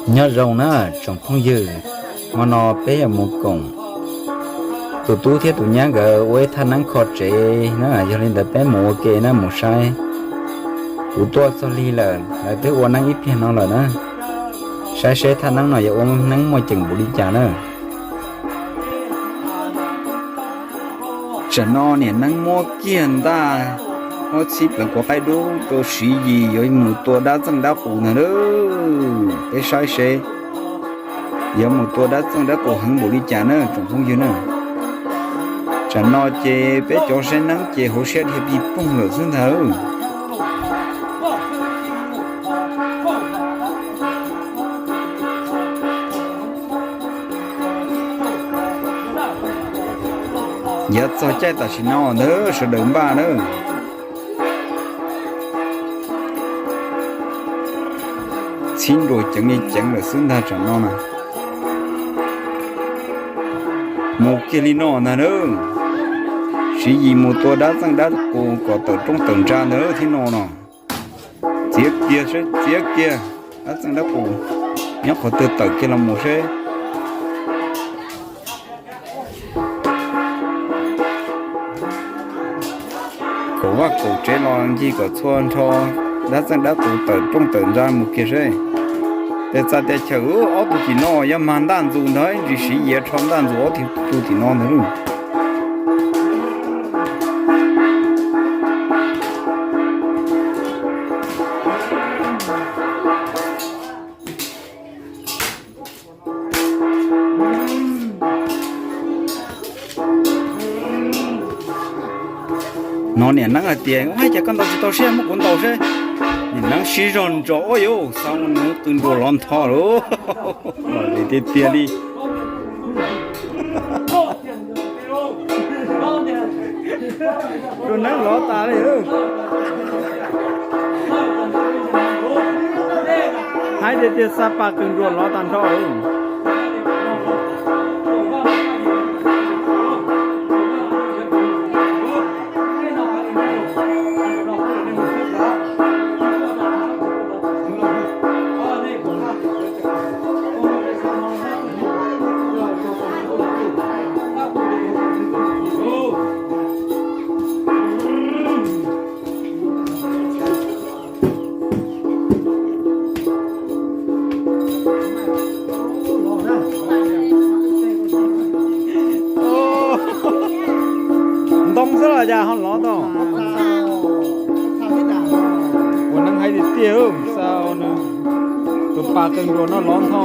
Nyob zoo na tsoom phooj ywg, hmo no peb yuav mus koom tus tub thiab tus nyab nkawd ua ib thaj neeb kho tsev na, yog li ntawd peb mus ua ke na, mus saib. Kuv tuaj txog lig lawm, lawv twb ua neeb ib pliag no lawm na. Saib seb thaj neeb no yuav ua neeb muaj ceem npaum li cas na. Tsam no niam neeb muab kiag ntaj, muab txhib pleev kuv qaib dub rau Siv Yis yuav mus tua dab txeej dab qus ntag lauj. Peb saib seb yuav mus tua dab txeej dab qus heev npaum li cas na tsoom phooj ywg na. Tsam no ces peb cov saib neeb ces hauv siab dhia pig poog lawm xwb ntag. Yav txog caij tam sim no ntag sawv daws npaj na. Txhib nruas ceev li ceev lawm xwb ntag tsam no na. Mus kiag li no ntag na. Siv Yis mus tua dab txeej dab qus kom tawm rooj tawm ntsa ntawd thiab no no. Txiav kiag seb, txiav kiag dab txeej dab qus nyob qhov twg tawm kiag los mus seb. Kaum vaj kaum tsev los ncig kom txhua nrho dab txeej dab qus tawm rooj tawm ntsa mus kiag seb. Tes txais tes chaws ob tug tim no yog mag ntaj ntxus ntag, ntsis Siv Yis rho ntaj ntxus ob tug tim no ntag lauj. No niam neeb hais tias, ua cas koj ntaus tsis tau siab, muab kuv ntaus seb. Niam neeb sib zog ntso, ua yuav xa nws qws nruas lov ntho lauj. Los tiag tiag li. Tus neeb lov tas li. Haib tiag tiag, xa pas qws nruas lov tag nrho. Ntoo xwb los cas ho lov tau. Ua neeb haib tiag tiag, xa nws tus pas qws nruas no lov ntho.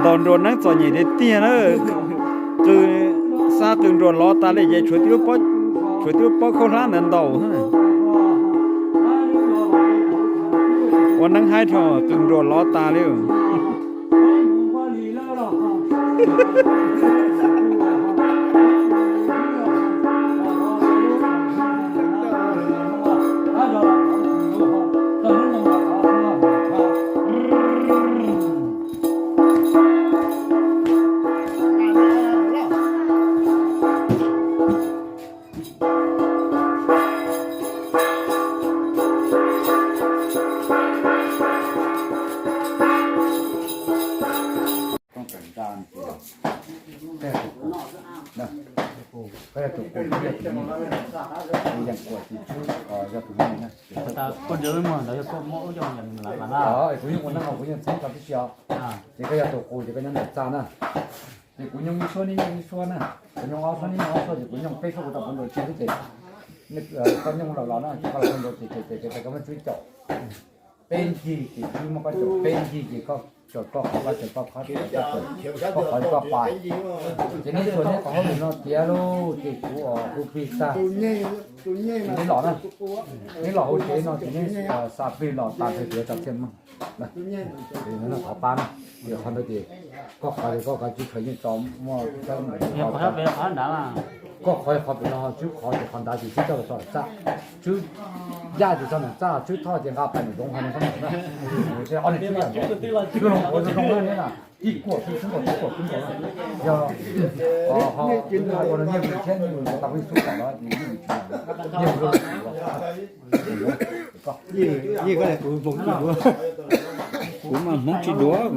Ntaus nruas neeb txom nyem tiag tiag na. Qw, xab qw nruas lov tas li ces tshuav tib lub pob khaub hlab ntawd ntaus. Ua neeb haib dhau qw nruas lov tas li. Kuv yeej ua neej no kuv yeej txheeb tau tib si os. Ces koj yog tus qus ces koj nyob ntawm txaj na. Ces kuv nyooj ib suab neb nyooj ib suab na. Kuv nyooj ob suab neb nyooj ob suab ces kuv nyooj peb suab kuv tau kuv ntaus tseg xwb ces koj nyooj los los na ces koj los ntaus ces ces ces koj muab tswb caum peb ncig ces tswb muab koj caum peb ncig ces koj caum koj qhov, koj caum koj qhov, koj caum koj qhov, koj pas. Ces neb tuaj neb qhov hauj lwm no tiav lauj ces kuv hu plig tag. Ces neb los na, neb los hauv tsev no ces neb xa plig los tas ces kuv yuav tso txiaj meej. Qhov pab na, qhov ntawd ces koj qhov ces koj kav tsij khaws yeej tso muaj, koj qhov qhov pem no tswb qhov ces qhov ntawd ces tswb coj los tso txaj, tswb yaj ces tso ntawm txaj, tswb thoj ces nqa pais ntawm zoov hais no xwb na. Ob niag tswb yam nkaus, tswb zoo nkaus zoo na, ib kuam tswb, tswb nkaus tswb kuam tswb nkaus na. Yog ua nyiaj vwm thiab nyiaj vwm tau peb xub kom los nyiaj vwm tsis, nyiaj vwm, kuv mas Hmoob tsis duav.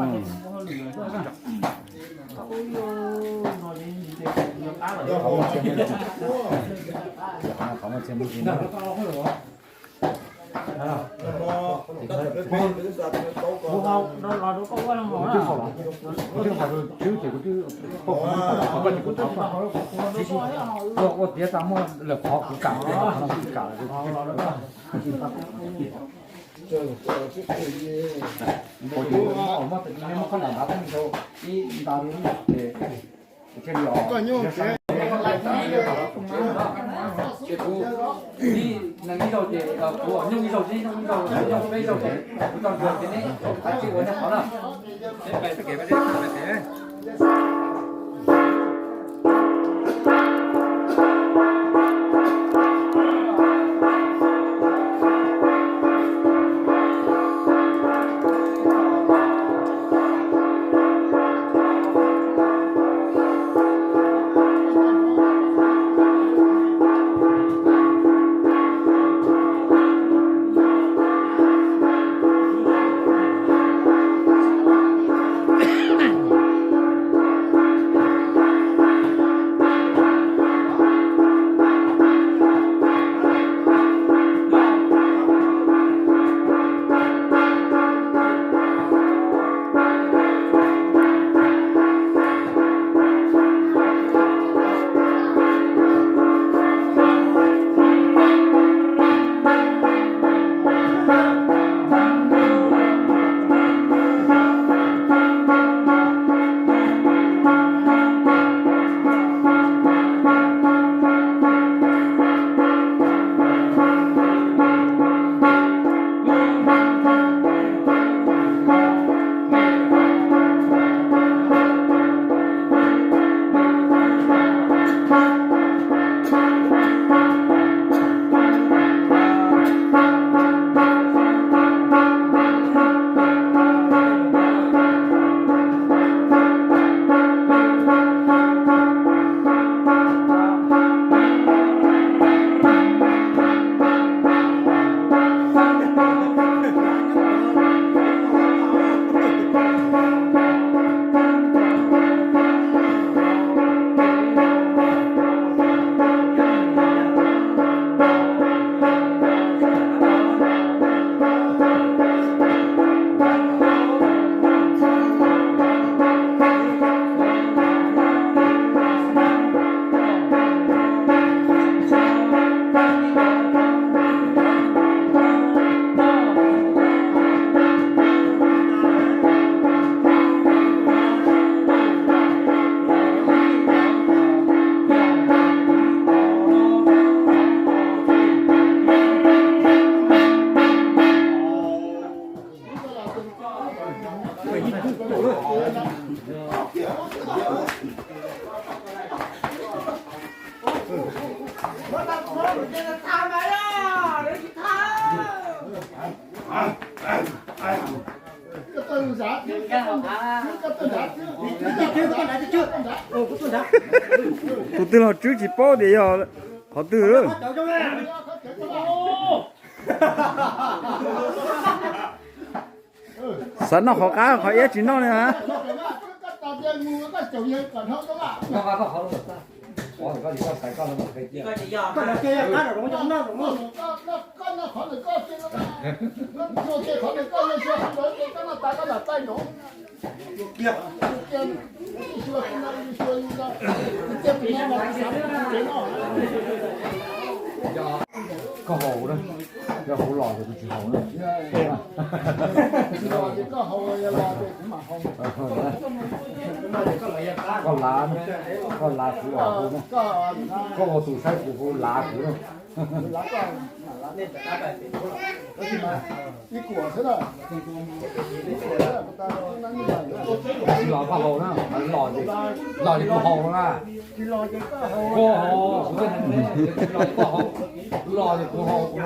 Ua tiav tas muaj lawm qhov kuv kam, qhov no kuv kam. Muab koj nram nrad ib nta li ces kuv ib zaug ces kuv nyooj ib zaug, nyooj ib zaug, nyooj peb zaug ces kuv tau ntsuag ces neb kav tsij ua nej qhov na. Tus twg los twb tsis paub tias yog qhov twg. Xav noj qhov qab qhov iab tsis noj li na. Koj haus na, yog kuv los ces kuv tsis haus na. Koj lav, koj lav kuv los hu na. Koj ua tus saib kuv hu lav kuv na. Tsis los koj haus na, los ces, los ces kuv haus na. Koj haus, kuv twb hais tias tsis los koj haus, los ces kuv haus kuv na.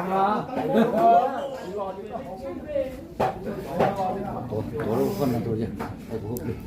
Tuav lub koj neeg tuaj, kuv hu plig.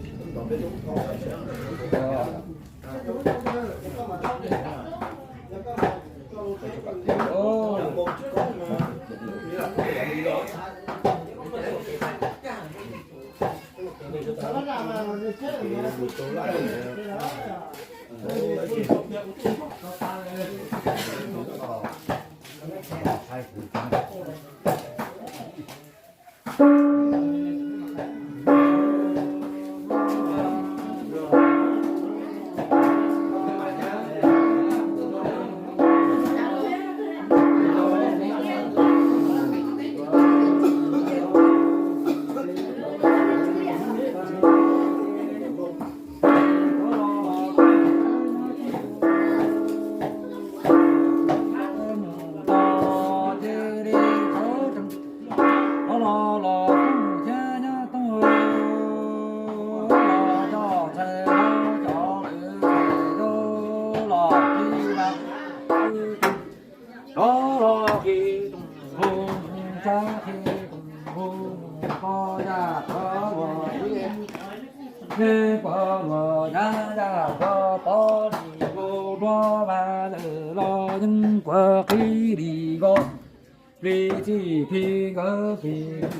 Plig txij plig nkawd plig,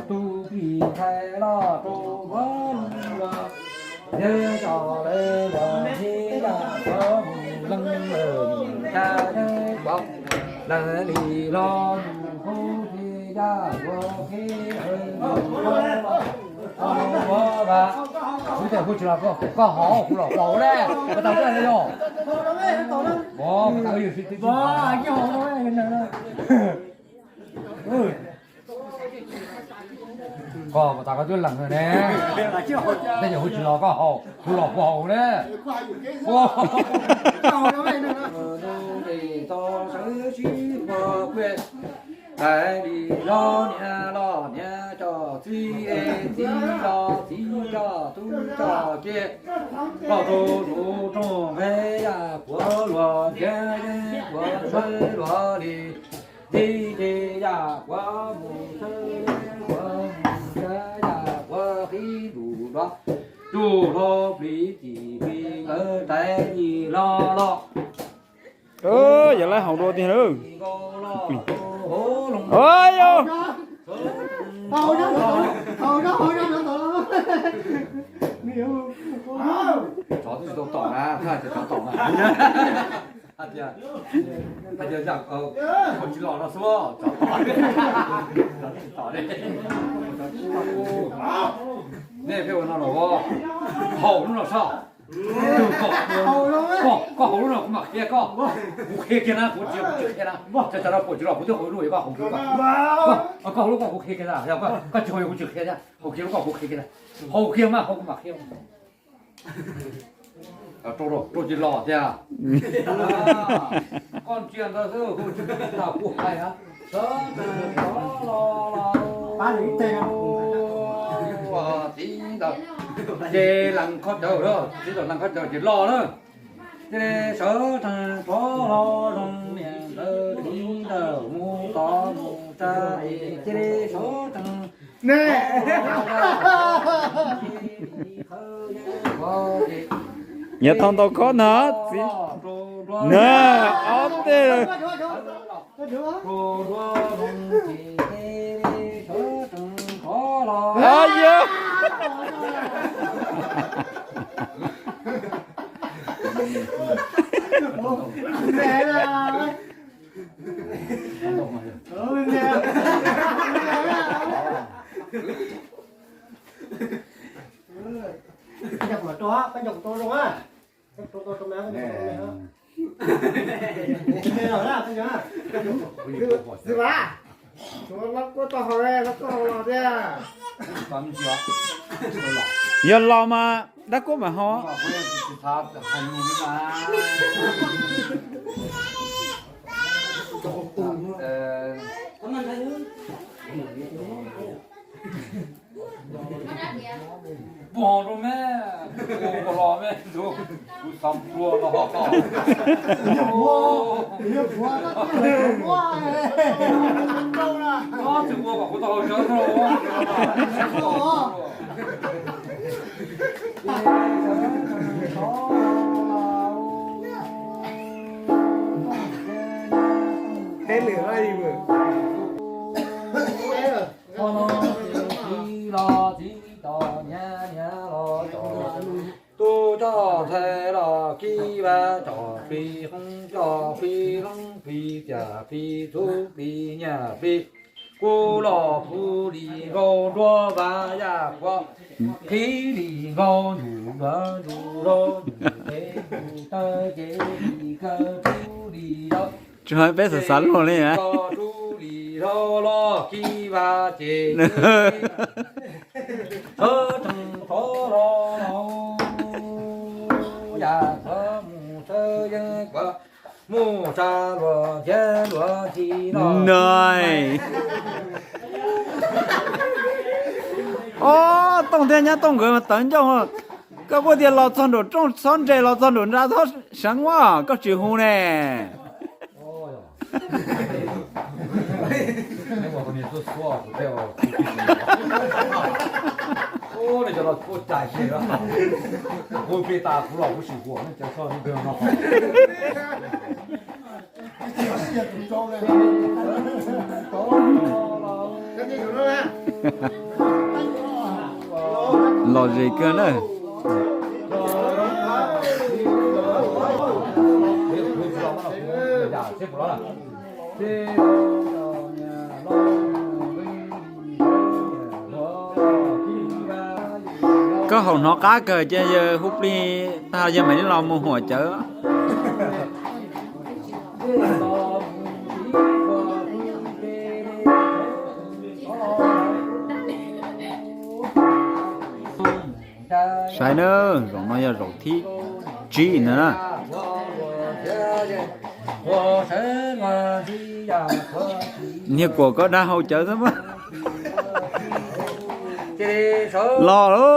tub plig ntxhais los rau npua los, yawg cov lawv los ntsib yam cov mus leej lawm, cas yawg cov lawv li los yus hu plig yam ua plig lawv los. Kuv tias kuv tsis los koj haus, kuv los haus ne, koj tau tiag yog. Koj mas tas koj twb lees ne. Tej zaum kuv tsis los koj haus, kuv los kuv haus ne. Tais li los niam los niam coj txiv, txiv los txiv coj tub coj kiv, los rau tus rooj nqe yam puav luag ntiav yeeb puav sawv luag li. Txiv ces yam puav mus sawv yeeb puav mus ntiav yam puav qhib ntuj dua. Tsuj hlo plig txij plig nkawd tais li los los. Yog lawv haus dua tiag. Tsov twb tsis tau tom na, tsov tom na. Hais tias, hais tias, kuv tsis los no xwb, tsov tom. Nej peb ua no los, haus lub no soj. Koj haus lub no kuv mam qhia koj. Kuv qhia kiag na, kuv tsis, kuv tsis qhia na. Tsov no pom tsis los kuv twb haus lub, koj haus lub, koj haus lub koj kuv qhia kiag na, koj tsis haus kuv tsis qhia na. Haus kiag lub koj kuv qhia kiag na. Haus kiag mas haus kuv mam qhia. Rau ces los tiag. Koj ntsia ntawd xwb, kuv hais na. Sawv tsees rov los, los txiv ntawd, ces lees khaub ncaws, txiv ntawd lees khaub ncaws ces los na. Ces sawv tsees rov los zoo niam ntawd txiv ntawd mus tod mus Yog thau ntau khob no, txiv, na, ob teg. Yog. Yog los mas dab kuab mam ho. Pog rau me, ua los me, kuv xav plua los. Tsis ua kom kuv tau hau cov no. Teb lwm li. Tub rog ntxhais los kib vaj tsom plig, hoob tsom plig, hoob plig, tiam plig, txhuv plig, nyiaj plig, kuv los kuv li nkaus nruab vaj yaj kuav, qhib li nkaus ntuj ntuj rau ntuj ces ntuj taw ces li kaw rub li rau. Tsis hais peb xav xav luag li. Rub li rau los kib vaj ces sawv tsees rov los yam txawv mus txawv yeeb kuav mus tsa luag thiab luag tsis los. Ob, Tooj thiab nyab Tooj nkawd mas tawv ncauj. Koj kuj tias los txog nraum rooj txhob nres, los txog nraum nra txhob seev, koj tsis hu ne. Lom zem kawg na. Koj haum hnov qab kawg ces yawg hu plig tag yawg mam li los mus huam cawv. Saib na, zaum no yog zaum thib tsib ntag na. Niag kuam koj dag hau cawv xwb mas. Los lauj.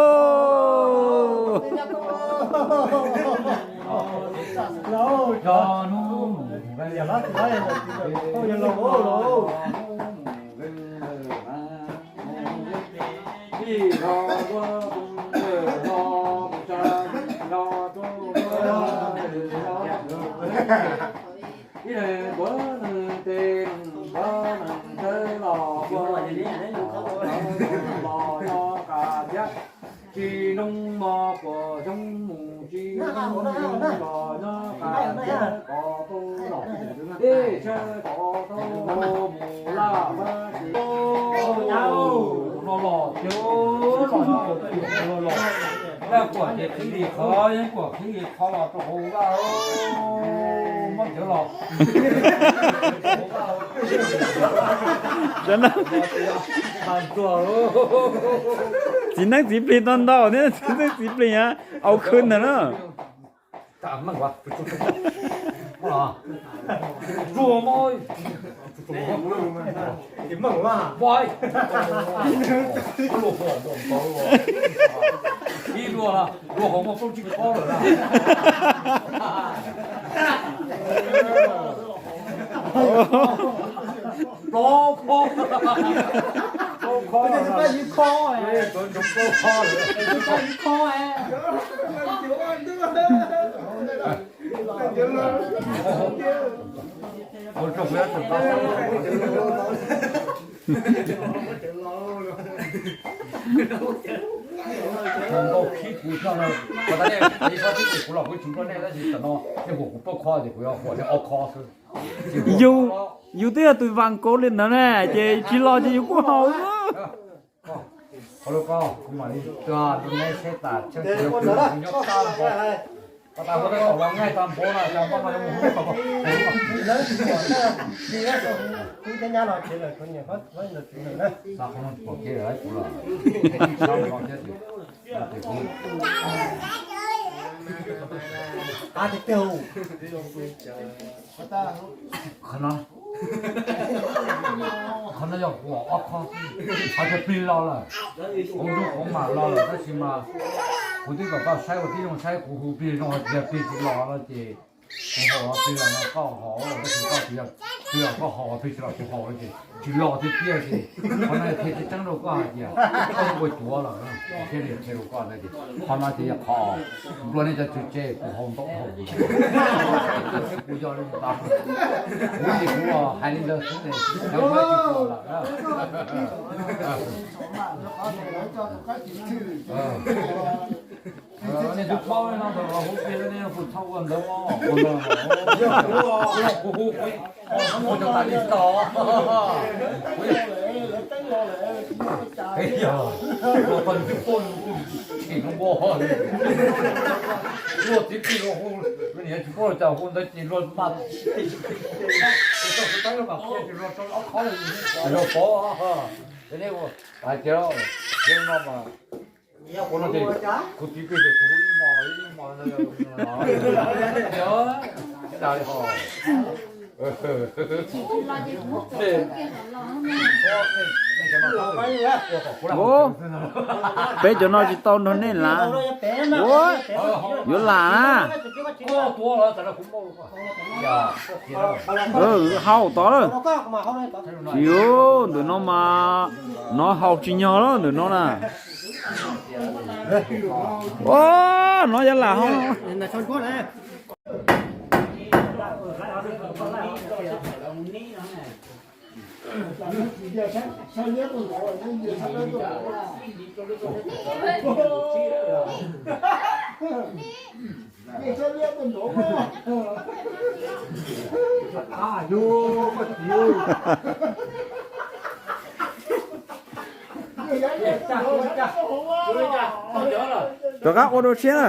Tsis noo mov quas xyoob mus tsis noo los nyob qab thiab kom tau los, ej, tshaib kom tau mus laj mab tsis no los thiab los nyob qhov twg los los, laj kuam ces qhib li qhov, yeeb kuam qhib li qhov los rau hauv vaj, muab cawv los. Txiv neeb txiv plig tau ntau thiab, txiv neeb txiv plig a, au khwb ntag na. Ib luag, luag hauv muaj plaub tsib khob lawm na. Kho, kho, kho, kho, kho, kho, kho, kho, Yus, yus twb yog tus vam kauv li ntawd na, ces tsis los ces yus kuj haus xwb. Qhov no, qhov no yog kuv ob qho, qhov tias plig los lawm, kuv nrog kuv mam los lawm tab sis mas kuv twb kom koj saib ua tib zoo saib kuv hu plig zoo hais tias plig tsis los no ces kuv haus plig los no koj haus tab sis koj tsis yog plig los koj haus plig tsis los kuv haus no ces tsis los tiag tiag ces qhov no thiaj tseeb rau koj hais tias koj ua cuav lawm thiaj li qhia rau koj ntawd ces qhov no ces yog qhov nplua nej cov tswv tse kuv haus ntau dhau kuv yog li ntawd. Kuv ces kuv hais li ntawd xwb ne, cov kuv tsis pom lawm. Nej twb paub no ntawd los hu plig nej hu txhob ua ntawd os. Kuv hu, kuv hu tas li tos. Yog, tsis paub, luag txiv plig luag hu, niam tsis paub los cas hu ntawd ces luag mas, tsis tau hu teeb los mas qhia ces luag rau ob qhov los, luag pov. Hais tias, no mas, kuv no ces kuv txiv plig ces kuv hu ib hmos ib hmos. Peb cov no tsis tau nrog nej lav. Ua, yuav lam na. Haus tod lawm. Tsis, ntawm no mas, no haus tsis nyog lawm ntawm no na. Ua, no yuav lam haus. Rov qab ua dua siab na.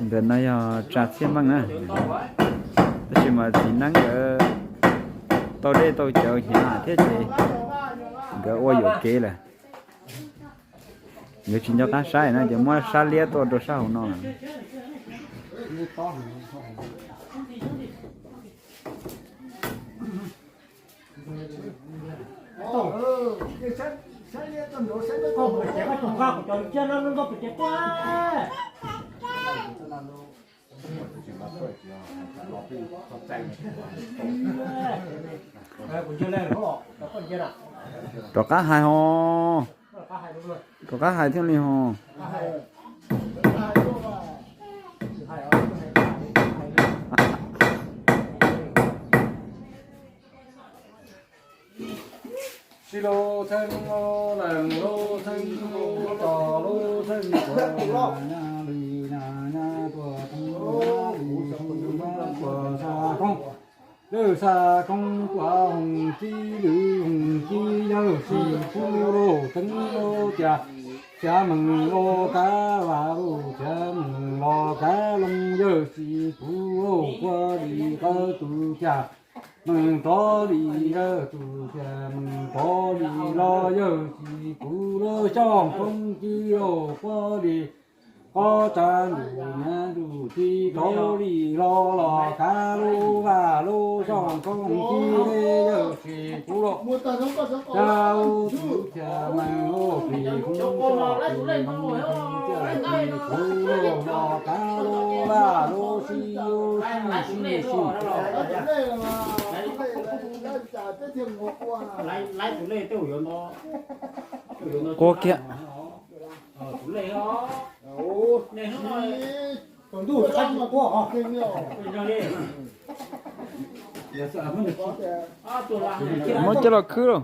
Ntawm no yog tsa txhiaj meej na, tab sis mas txiv neeb nkawd tau dej tau cawv hnyav thiab ces nkawd ua yuam kev lawm. Nkawd tsis nco qab saib na ces muab sab liab tuaj rau sab hauv no lawm. Rov qab hais ho. Rov qab hais thiaj li ho. Sib lub txheeb lub leej lub txheeb lub tod lub txheeb puas nyab li nyab nyab puas tub nyab li tub nyab puas xa koob. Lwj xa koob puas hoos tib lwj hoos tib yawg tsis pub lub teeb lub ca, xyav mees los kav vas lub xyav mees los kav loo yawg tsis pub lub quaj li qawv tus ca. Mees rov li yawg tus ca mees rov li los yawg tsis pub lub xyoob koob tib lub quaj li. Qhov tsav ntuj nyav ntuj txiv rau li hlo los kav lub vaj lub zog koob ci le yawg tsis kuv los ca ub txwv thiaj meeg ub plis hoob txoj plis hoob hoob ciaj plis kuv los los kav lub vaj lub si ub si si si. Qua kiag. Muab coj los khwb lauj.